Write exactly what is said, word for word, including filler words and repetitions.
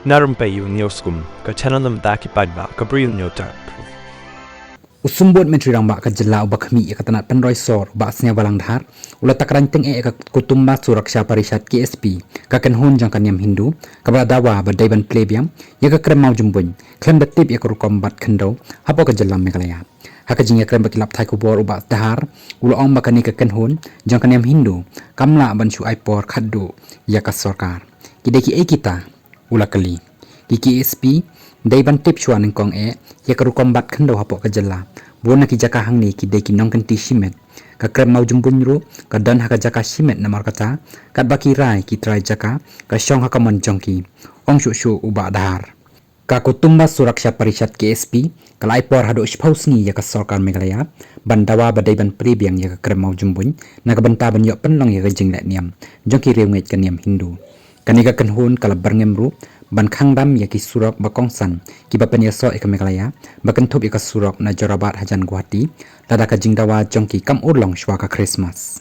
Na rympei u News Kum, ka channel na bynta ki paidbah ka Bri u News Tap. U Symbud Myntri Rangbah ka jylla uba khmih ïa ka tnat pynroi sor u Bah Sniawbhalang Dhar, u la takran tyngeh ïa ka Kutumba Suraksha Parishad K S P, ka kynhun jong ka niam Hindu, kaba la dawa ba dei ban plie biang ïa ka krem mawjymbuin khlem da tip ïa ka rukom bat khyndew hapoh ka jylla Meghalaya. Ha ka jingïakren bad ki lad pathai khubor u Bah Dhar u la ong ba kane ka kynhun jong ka niam Hindu kam lah ban shu ai por khatduh ïa ka sorkar. Ki dei kiei kita? U la kylli. Ki K S P dei ban tip shuwa nyngkong eh ïa ka rukom bat khyndew hapoh ka jylla. Bun na ki jaka hangne ki dei ki nongkynti shimet. Ka krem mawjymbuin ruh ka don ha ka jaka shimet, namar kata katba ki rai ki trai jaka ka shong ha ka mon jong ki, ong shuh shuh u Bah Dhar. Ka Kutumba Suraksha Parishad K S P ka la ai por haduh shiphew sngi ïa ka sorkar Meghalaya ban dawa ba dei ban plie biang ïa ka krem mawjymbuin na ka bynta ban ïoh pynlong ïa ka jingleh niam jong ki riewngeit ka niam Hindu. Kane ka kynhun ka la byrngem ruh ban khang dam ïa ki surok ba kongsan kiba pynïasoh ïa ka Meghalaya, ba kynthup ïa ka surok na Jorabat hajan Guwahati, lada ka jingdawa jong ki kam urlong shuwa ka Christmas.